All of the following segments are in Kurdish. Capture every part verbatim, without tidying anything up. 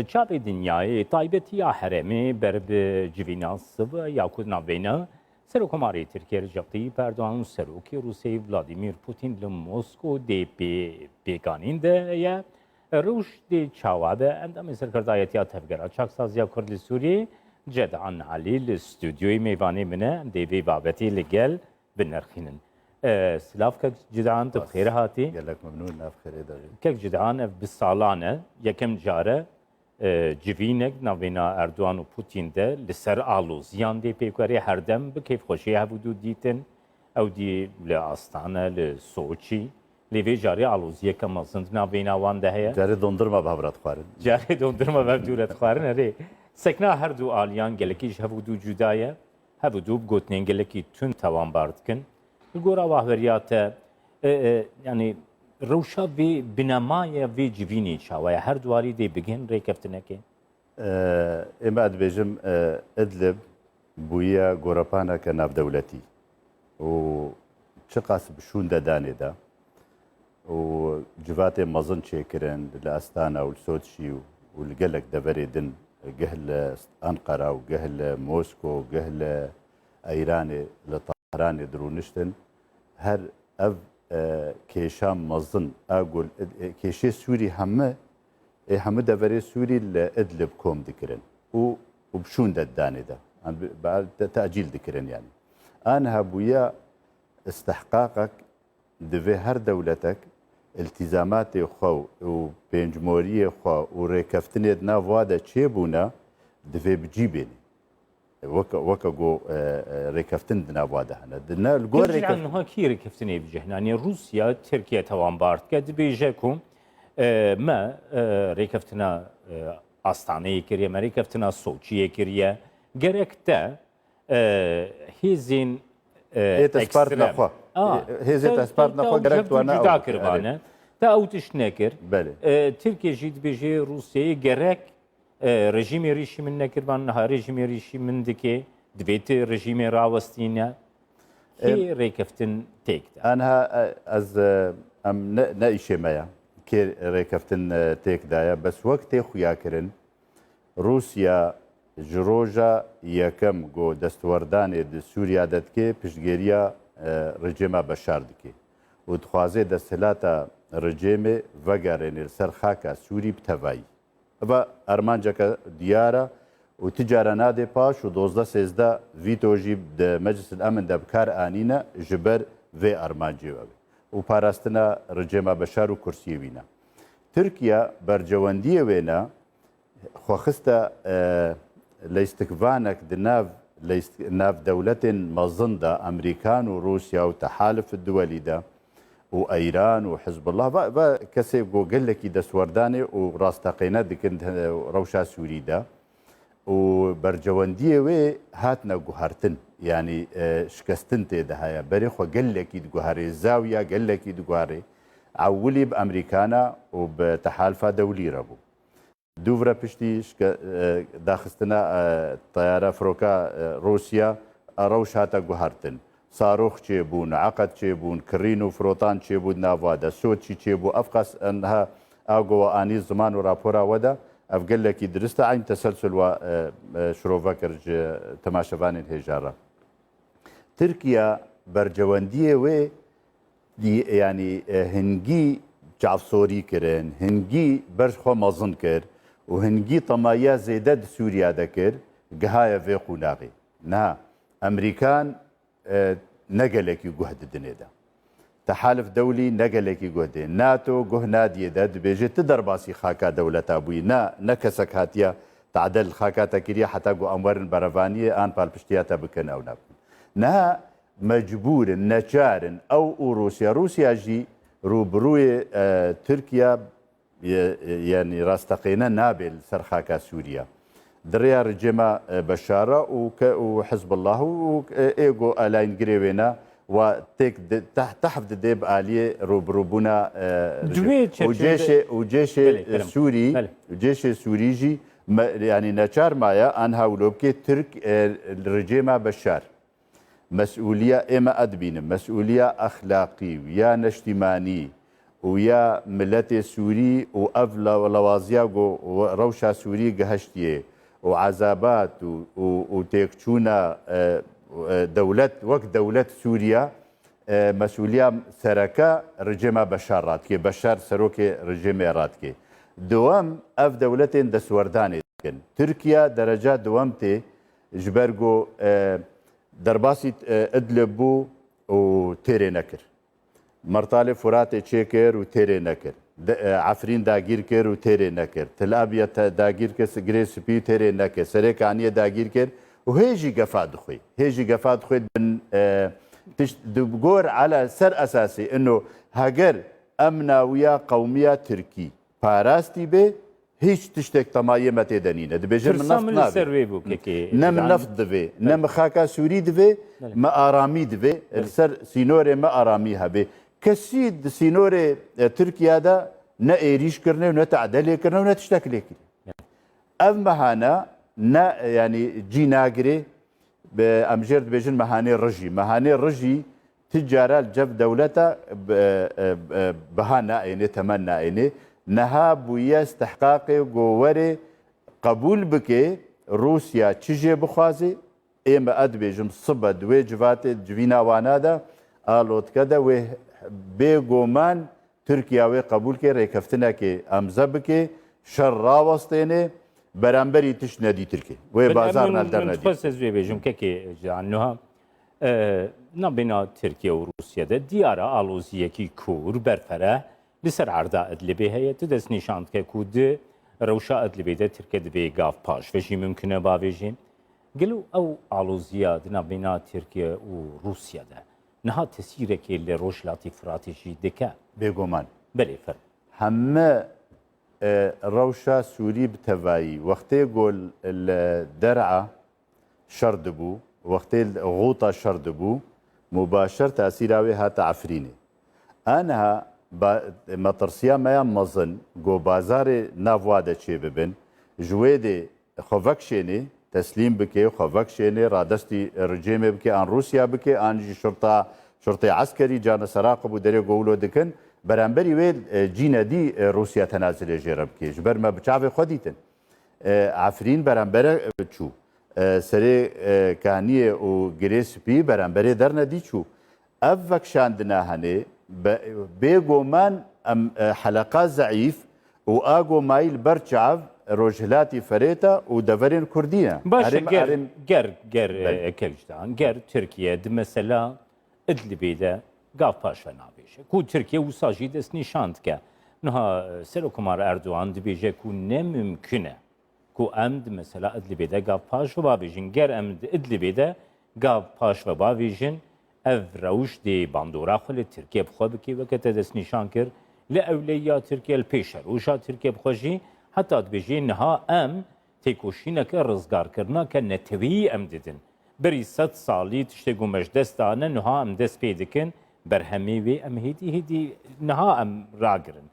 Çavê dinyayê, taybetiya herêmê ber bi civîna siv ya ku navbeyna Serokkomarê Tirkiyê Recep Tayyip Erdogan û Serokê Rûsyayê Vladimir Putin li Mosko dê pê pêkanîn de ye. Rewş dê çawa be? Endamê Serkirdayetiya Tevgera Çaksaziya Kurd li Sûriyê Cedan Elî li stûdyoyê mêvanê min e. Em dê vê babetê li gel binirxînin. E, silav kek Cidan, tu bi xêr hatî. Gelek memnûn, nav xêrê de bî. Kek Cidan, ev bi salan e, yekem car e, e, civînek navbeyna Erdogan û Putin de li ser aloziyan dê pêk werê, herdem bi kêfxweşiyê hev û dû dîtin. Ew dî li Astane, li Soçî. Lê vê carê aloziyeke mezin di navbeyna wan de heye. Carê dondurma bi hev re dixwarin. Carê dondurma bi hev dû re dixwarin, erê. Sekna her du aliyan gelekî ji hev û dû cuda ye. Hev û dû bi gotinên gelekî tund tawanbar dikin. Li gora wahweriya te, e, e, yanî rewşa vê binemaye vê civînê çawa ye? Her du alî dê bigihên rêkeftinekê? E, ê me dibêjim, e, Idlib bûye gorepaneke navdewletî û çiqas bi şûn de danê de û civatê mezin çêkirin li Astana û li Soçî û, û li gelek deverê din, geh li Anqara û geh li Mosko, geh li Eyranê, li Tehranê dirûniştin. Her ev, e, kêşa mezin a ku, e, kêşê Sûrî hemû, ê hemû deverê Sûrî li Idlib kom dikirin û, û bi şûn de danê de. An bi, bi, te-, tecîl dikirin yanî. Aniha bûye istihqaqek divê her dewletek îltîzamatê xwe û pêncmoriyê xwe û rêkeftinê di nav wa de çêbûne, divê bi cî bênê. Weke, weke ku, e, e, rêkeftin di nav wa de hene. Di ne, li gor Pêncî rêkeft- niha kî rêkeftinê bi cih? Yanî Rûsya, Tirkiye tawanbar dike, dibêje ku, e, me, e, rêkeftina, e, Astaneyê kiriye, me rêkeftina Soçiyê kiriye. Gerek te, e, hêzên, e, Ê te spart ekstrem. Nexwe. A, Ê, hêzê te, te spart te nexwe, ew gerek ji hev tu du ana cuda kiribane. Erê. Te ew tişt nekir. Belê. E, Tirkiye jî dibêje Rûsyayê gerek, e, rejîmê rîşî min nekiribane, niha rejîmê rîşî min dike, divê tu rejîmê rawestîne. Kê Em, rêkeftin têk de? Aniha, e, ez, e, em ne, ne îşê me ye. Kê rêkeftin, e, têk daye. Bes wek tê xuya kirin, Rûsya ji roja yekem ku destwerdanê di Sûriya de dike, piştgêriya, e, rejêma Beşar dike û dixwaze desthilata rejêmê vegerêne li ser xaka Sûrî bi tevayî. Eva armanceke diyar e û ti cara nade paş û dozdeh sêzdeh vîto jî di Meclis el Emin de bi kar anîne ji ber vê armancê ve û parastina rejêma Beşar û kursiyê wî ne. Tirkiye bercewendiyê wê ne, xwe xiste, e, leystikvanek di nav leyst-, nav dewletên mezin de, Amerîkan û Rûsya û tehalif duwelî de û Eyran û Hizbullah ve, ve kesê ku gelekî destwerdanê û rasteqêne dikin di rewşa Sûrî de û bercewendiyê wê hatine guhertin. Yanî, e, şikestin tê de heye. Berê xwe gelekî diguherê, zawiya gelekî diguherê. Ewilî bi Amerîkana û bi tehalifa dewlî re bû. Dûvre piştî şike-, e, daxistina, e, teyara firoka, e, Rûsya, e, rewş hate guhertin. Sarox çêbûn, eqet çêbûn, kirîn û firotan çêbû di nava de. Soçî çêbû. Ev qas enha a ku we anî ziman û rapora we de, ev gelekî dirist e. Eyn teselsul we, e, e, şirove kir ji temaşevanên hêja re. Tirkiye bercewendiyê wê dî-, yanî, e, hingî çavsorî kirin, hingî ber xwe mezin kir û hingî temayiya zêde di Sûriya de kir, gihaye vê qunaxê. Niha Amerîkan, e, ne gelekî guh didinê de. Tehalif dewlî ne gelekî guh dê. NATO guh nadiyê de, dibêje ti derbasî xaka dewleta bûyî. Na, ne kesek hatiye tade li xaka te kiriye heta ku em werin berevaniyê an palpiştiya te bikin ew nakin. Niha mecbûr in, neçar in. Ew û Rûsya. Rûsya jî rûbirûyê, e, Tirkiye, ye-, yanî rasteqîne nabe li ser xaka Sûriye. Di rêya rejêma, e, Beşar e û ke-, û Hizbullah û, û, e, ê ku alayîngirê wê ne, wa têk di-, teh-, tehf dide bi aliyê rûbirûbûna, e, Di rejê-, wê û çerçevede cêşê, û cêşê, Belê, e, kerem. Sûrî, Belê. Cêşê Sûrî jî me-, yanî neçar maye, anha wilo bike Tirk, e, rejêma Beşar. Mesûliya, ê me edibînin, mesûliya exlaqî û ya neştîmanî û ya miletê Sûrî û ev le-, lewaziya ku rewşa Sûrî gihiştiye û ezabat û, û, û têkçûna, e, e, dewlet, wek dewlet Sûriya, e, mesûliya sereke rejîma Beşar radikê, Beşar serokê rejîmê radikê. Duwem, ev dewletên destwerdanê dikin. Tirkiye dereca duwem tê, ji ber ku, e, derbasî, e, Idlib bû û têrê nekir. Mertalê Furatê çêkir û têrê nekir. De, e, Efrîn dagîr kir û têrê nekir. Til Abyad te-, dagîr kir, Girê Spî têrê nekir. Serê Kaniyê dagîr kir û hê jî gefa dixwê. Hê jî gefa dixwê bin, e, tişt, di gor ala ser esasî ino heger emna wiya qewmiya Tirkî parastî bê, hiç tiştek temayê me tê de nîne. Dibêje min Tirsa neft min li navê. Ser wê bû, kekê Ne min Can. Neft divê, ne Belê. Min xaka Sûrî divê, Belê. Me aramî divê. Belê. Li ser sînorê me aramî hebê. Kesî di sînorê, e, Tirkiye de ne êrîş kirine û ne tade lê kirine û ne tiştek lê kirine. Belê. Ev mehana ne, yanî cî nagirê, bi, em jêr dibêjin mehanê rijî. Mehanê rijî ti cara li cev dewleta bi, e, e, biha naênê, temen naênê. Niha bûye stihqaqê ku werê qebûl bike, Rûsya çi jê bixwaze, ê me, ez dibêjim, sibe di wê civatê, civîna wana de, a lotke de wê bêguman Tirkiye wê qebûl ke, rêkeftinekê emze bike, şer rawestêne, beramberî tişt nedî Tirkiye. Wê Bin bazar em nal derdnedî. Xwest ez wê bêjim, kekê Can, nuha, e, nabêna Tirkiye û Rûsya de diyara aloziyekî kûr berfere li ser erda Idlibê heye. Tu dest nîşan dike ku di rewşa Idlibê de Tirkiye divê gav paş ve jî mimkun e bavêjin. Gelo ew aloziya di nabêna Tirkiye û Rûsya de niha tesîrekê li Rojhilatê Firatê jî dike? Bêguman. Belê, fermo. Heme, e, rewşa Sûrî bi tevayî, wextê ku li Der'a şer dibû, wextê li Xûta şer dibû, mubaşer tesîra wê hate Efrînê. Aniha ba-, metirsiya me ya mezin, ku bazarê nav wa de çêbibin, ji wê dê xwe vekişênê, teslîm bike, xwe vekişênê, radestî rejîmê bike, an Rûsya bike, an jî şurta, şurtê eskerî, canesera qibûderê ku wilo dikin, beramberî wê, e, cî nedî, e, Rûsya tenazilê jê re bike. Ji ber me bi çavê xwe dîtin. E, Efrîn berambere çû. E, Serê, e, Kaniyê û Girê Spî beramberê dernedî çû. Ev vekişandina henê be-, bêguman em, e, heleqa zeîf û a gomayî li ber çav Rojhilatî Ferêta û deverên Kurdî ne. Baş e, Erê me, ger, erê me ger, ger, Belê. E, Kevcdan, ger Tirkiye di mesela Idlibê de gav paş ve navêje. Ku Tirkiye wisa jî dest nîşan dike. Niha, e, Serokomar Erdogan dibêje ku ne mimkun e ku em di mesela Idlibê de gav paş ve bavêjin. Ger em di Idlibê de gav paş ve bavêjin, ev rewş dê bandora xwe li Tirkiye bi xwe bike, weke te dest nîşan kir. Li ewleya Tirkiye, li pêşeroja Tirkiye bi xwe jî, heta dibêje niha em têkoşîneke rizgarkirina ke neteweyî em didin. Berî sed salî tiştê ku me ji dest dane, niha em dest pê dikin, berhemê wê em hêdî hêdî niha em ragirin.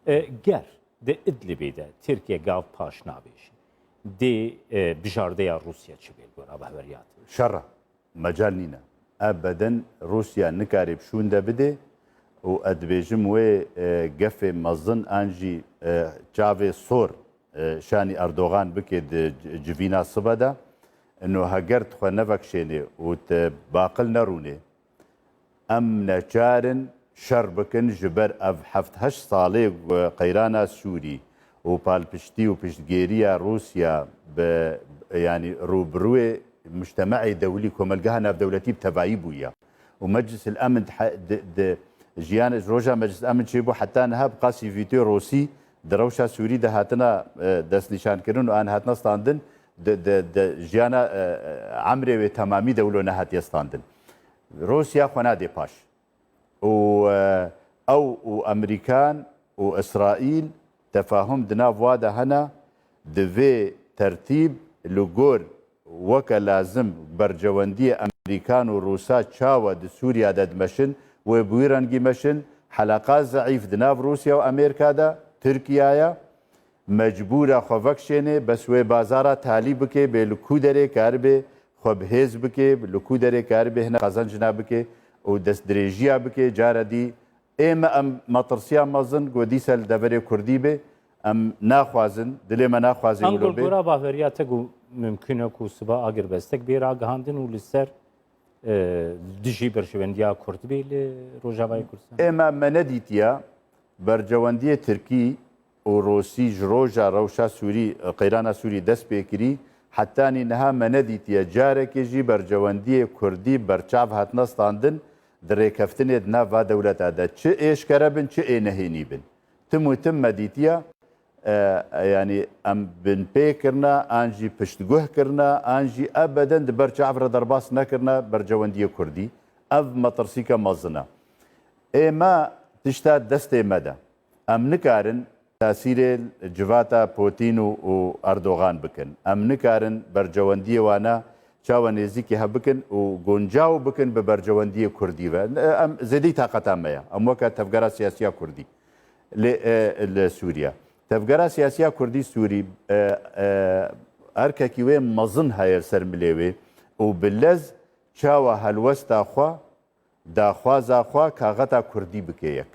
E, ger di Idlibê de Tirkiye gav paş navêje, dê, e, bijardeya Rûsya çi bê li gora behweriya te? Şer e. Mecal nîne. Ebeden Rûsya nikare bi şûnde bide û ez dibêjim wê, e, gefê mezin an jî, e, çavê sor, e, şanî Erdogan bike di c-, civîna sibe de. Ino heger tu xwe nevekşênê û tu baqil nerûnê, em neçar in şer bikin, ji ber ev heft heşt salê, e, qeyrana Sûrî û palpiştî û piştgêriya Rûsya bi, yanî rûbirûyê mujtemeê dewlî, komelgeha navdewletî bi tevayî bûye. Û Meclis el Emin di he-, di, di jiyan, roja Meclis Emin çêbû heta niha bi qasî vîtoyê Rûsî di rewşa Sûrî de hatina, e, destnîşankirin û an hatina standin, di, di, di jiyana, e, e, emrê wê temamî de wilo nehatiye standin. Rûsya xwe nadê paş. Û, e, ew û Emerîkan û Îsraîl tefahum di nav wa de hene, divê tertîb li gor weke lazim bercewendiyê Emerîkan û Rûsa çawa di Sûriya de dimeşin, wê bi wî rengî meşin. Heleqa zeîf di nav Rûsya û Amerîka de Tirkiye ye. Mecbûr e xwe vekişênê, bes wê bazara talî bike, bê li ku derê karibê xwe bi hêz bike, li ku derê karibê hine qezencina bike û destdirêjiya bike, cara dî Ê me em matirsiya mezin ku dîsa li deverê Kurdî bê, em naxwazin, dilê me naxwazê wilo bê. Gora baveriya te ku mimkun e ku siba agirbestek bê ragihandin û li ser, e, dijî berjewendiya Kurd bê li Rojavayê Kurdistan? Ê me, me nedîtiya berjewendiyê Tirkî û Rûsî ji roja rewşa Sûrî, qeyrana Sûrî dest pê kirî, hetanî niha me nedîtiye carekê jî berjewendiyê Kurdî berçav hatine standin di rêkeftinê di nav va dewleta de. Çi êşkere bin, çi ê nehênî bin. Tim û tim me dîtiye, e, e, yanî em binpê kirine, an jî piştguh kirine, an jî ebeden di ber çav re derbas nekirine berjewendiyê Kurdî. Ev metirsîke mezin e. Ê me tişta destê me de. Em nikarin tesîrê civata Putin û, û Erdogan bikin. Em nikarin bercewendiyê wana çawa nêzîkî hev bikin û guncaw bikin bi bercewendiyê Kurdî ve. Em zêdî taqeta me ye. Em weke tevgera siyasiya Kurdî li, e, li Sûriye. Tevgera siyasiya Kurdî Sûrî, e, e, erkekî wê mezin heye li ser milê wê û bi lez çawa helwesta xwe, daxwaza xwe kaxeta Kurdî bike yek.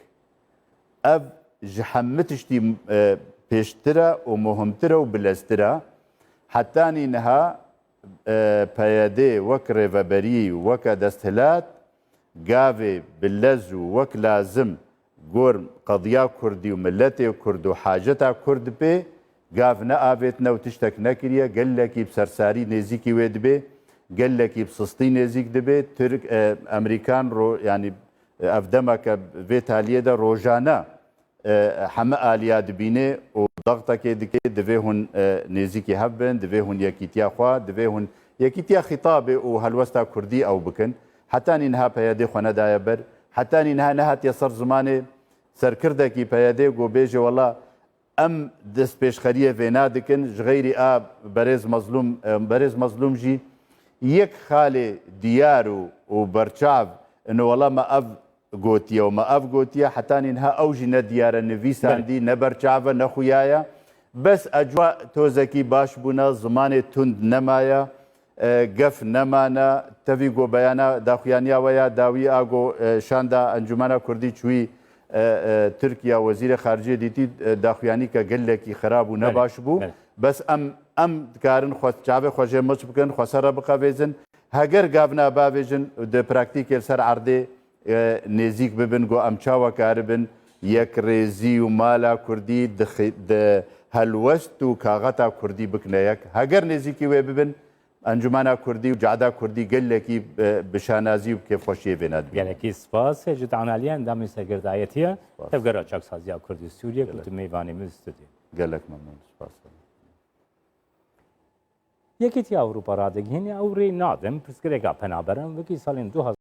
Ev ji hemû tiştî, e, pêştir e û muhimtir e û bileztir e. Hetanî niha, e, P Y D wek rêveberî, weke desthilat, gavê bi lez û wek lazim gor qediya Kurdî û miletê Kurd û haceta Kurd pê gav neavêtine û tiştek nekiriye, gelekî bi sersarî nêzîkî wê dibê, gelekî bi sistî nêzîk dibê. Tirk, e, Emerîkan ro-, yanî, e, ev demeke vê taliyê de rojane, e, heme aliya dibînê û dextekê dike, divê hûn, e, nêzîkî hev bin, divê hûn yekîtiya xwe, divê hûn yekîtiya xîtabê û helwesta Kurdî ew bikin. Hetanî niha P Y D xwe nedaye ber, hetanî niha nehatiye ser zimanê serkirdekî P Y D ku bêje, wela em destpêşxeriyê vêna dikin, ji xeyrî a berêz Mezlûm, e, berêz Mezlûm jî yek xalê diyar û, û berçav, ino wela me ev gotiye û me ev gotiye, hetanî niha ew jî ne diyar e, ne vîsandî, ne berçav e, ne xuya ye. Bes ecwa tozekî baş bûne, zimanê tund nemaye, e, gef nemane, tevî go beyana daxuyaniya we ya dawî a go, e, şanda Encûmena Kurdî çûyî, e, e, Tirkiye, Wezîrê Xariciyê dîtî, e, daxuyanîke gelekî xirab û nebaş bû. Belê. Bes em, em dikarin xwe, çavê xwe jê miç bikin, xwe ser re biqevêzin. Heger gavna bavêjin di praktîkê li ser erdê, e, nêzîk bibin, ku em çawa karibin yekrêzî û mala Kurdî di xi-, di helwest û kaxeta Kurdî bikine yek. Heger nêzîkî wê bibin, Encûmena Kurdî û Cehda Kurdî gelekî, e, bi şanazî û bi kêfxweşiyê vêna dibînin. Gelekî spas. Hêjî Tanalî, endamê serkirdayetiya Tevgera Çaksaziya Kurdî Sûriyê, ku tu mêvanê min stûdyo. Gelek memnûn. Spas. Yekîtiya Ewropa radigihîne ew rê nadin pirsgirêka penaberan wekî salên du hazar